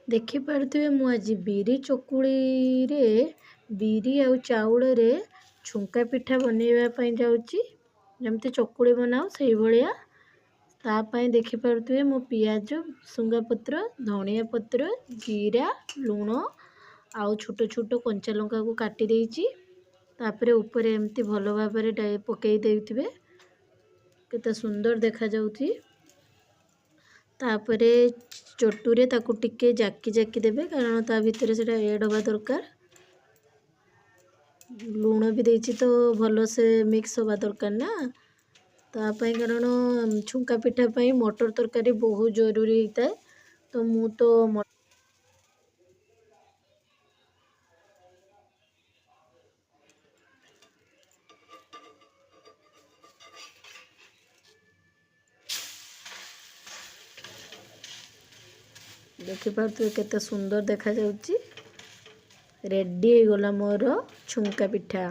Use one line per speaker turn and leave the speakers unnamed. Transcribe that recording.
ଦେଖିପାରୁଥିବେ, ମୁଁ ଆଜି ବିରି ଚକୁଳିରେ, ବିରି ଆଉ ଚାଉଳରେ ଛୁଙ୍କା ପିଠା ବନେଇବା ପାଇଁ ଯାଉଛି। ଯେମିତି ଚକୁଳି ବନାଉ ସେଇଭଳିଆ। ତା ପାଇଁ ଦେଖିପାରୁଥିବେ, ମୁଁ ପିଆଜ, ଭୃସଙ୍ଗା ପତ୍ର, ଧନିଆ ପତ୍ର, ଜିରା, ଲୁଣ ଆଉ ଛୋଟ ଛୋଟ କଞ୍ଚା ଲଙ୍କାକୁ କାଟି ଦେଇଛି। ତାପରେ ଉପରେ ଏମିତି ଭଲ ଭାବରେ ପକାଇ ଦେଉଥିବେ, କେତେ ସୁନ୍ଦର ଦେଖାଯାଉଛି। ତାପରେ ଚଟୁରେ ତାକୁ ଟିକେ ଜାକି ଜାକି ଦେବେ, କାରଣ ତା ଭିତରେ ସେଇଟା ଏଡ଼୍ ହେବା ଦରକାର। ଲୁଣ ବି ଦେଇଛି ତ ଭଲସେ ମିକ୍ସ ହେବା ଦରକାର ନା ତା ପାଇଁ, କାରଣ ଛୁଙ୍କା ପିଠା ପାଇଁ ମଟର ତରକାରୀ ବହୁତ ଜରୁରୀ ହେଇଥାଏ। ତ ମୁଁ ତ ଦେଖିପାରୁଥିବେ କେତେ ସୁନ୍ଦର ଦେଖାଯାଉଛି। ରେଡ଼ି ହେଇଗଲା ମୋର ଛୁଙ୍କା ପିଠା।